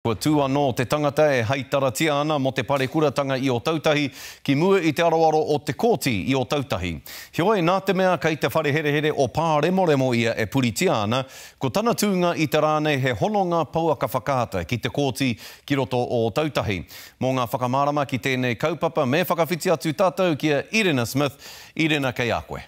Kua tū anō te tangata e heitaratia ana mō te parekuratanga i Ōtautahi ki mua i te aroaro o te kōti i Ōtautahi. Heoi, nā te mea kei te whare herehere o Pāremoremo ia e puritia ana, ko tana tūnga i te rā nei he hononga pouaka whakaata ki te kōti ki roto o Ōtautahi. Mō ngā whakamārama ki tēnei kaupapa me whakawhiti atu tātou ki a Irina Smith. Irina, kei a koe.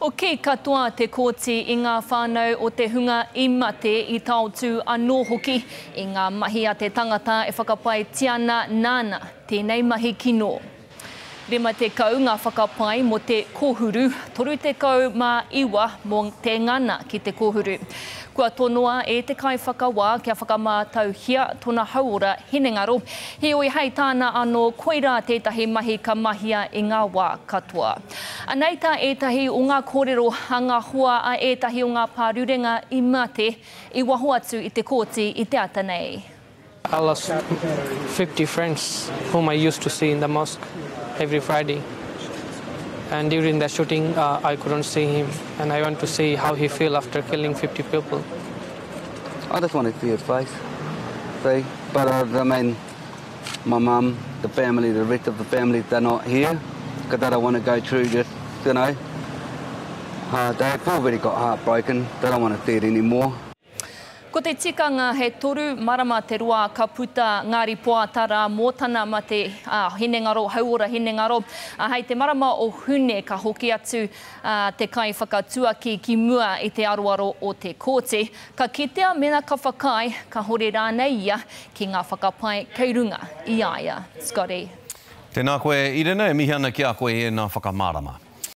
Oki katoa te kōti i ngā whānau o te hunga i mate, i taotū anō hoki i ngā mahi a te tangata e whakapaetia ana nāna tēnei mahi kino. 50 ngā whakapae mō te kōhuru, 39 mō te ngana ki te kōhuru. Kua tonoa e te kaiwhakawā kia whakamātauhia tona hauora hinengaro, heoi hei tāna anō koirā tētahi mahi ka mahia i ngā wā katoa. Anei tā ētahi o ngā kōrero a ngā hoa a ētahi o ngā pārurenga i mate i waho atu i te kōti i te ata nei. I lost 50 friends whom I used to see in the mosque every Friday. And during the shooting, uh, I couldn't see him. And I want to see how he feel after killing 50 people. I just want to see his face. See? But uh, I mean, my mum, the family, the rest of the family, they're not here because they don't want to go through this, you know. Uh, they've already got heartbroken. They don't want to see it anymore. Ko te tikanga he toru marama te roa ka puta ngā ripoata rā mō tana mate hinengaro, hauora hinengaro, ā, hei te marama o Hune ka hoki atu te kaiwhakatuaki ki mua i te aroaro o te kōti. Ka kitea mēnā ka whakaae, kāhore rānei ia ki ngā whakapae kei runga i a ia. Scotty. Tēnā koe Irina, e mihi ana ki a koe i ēnā whakamārama.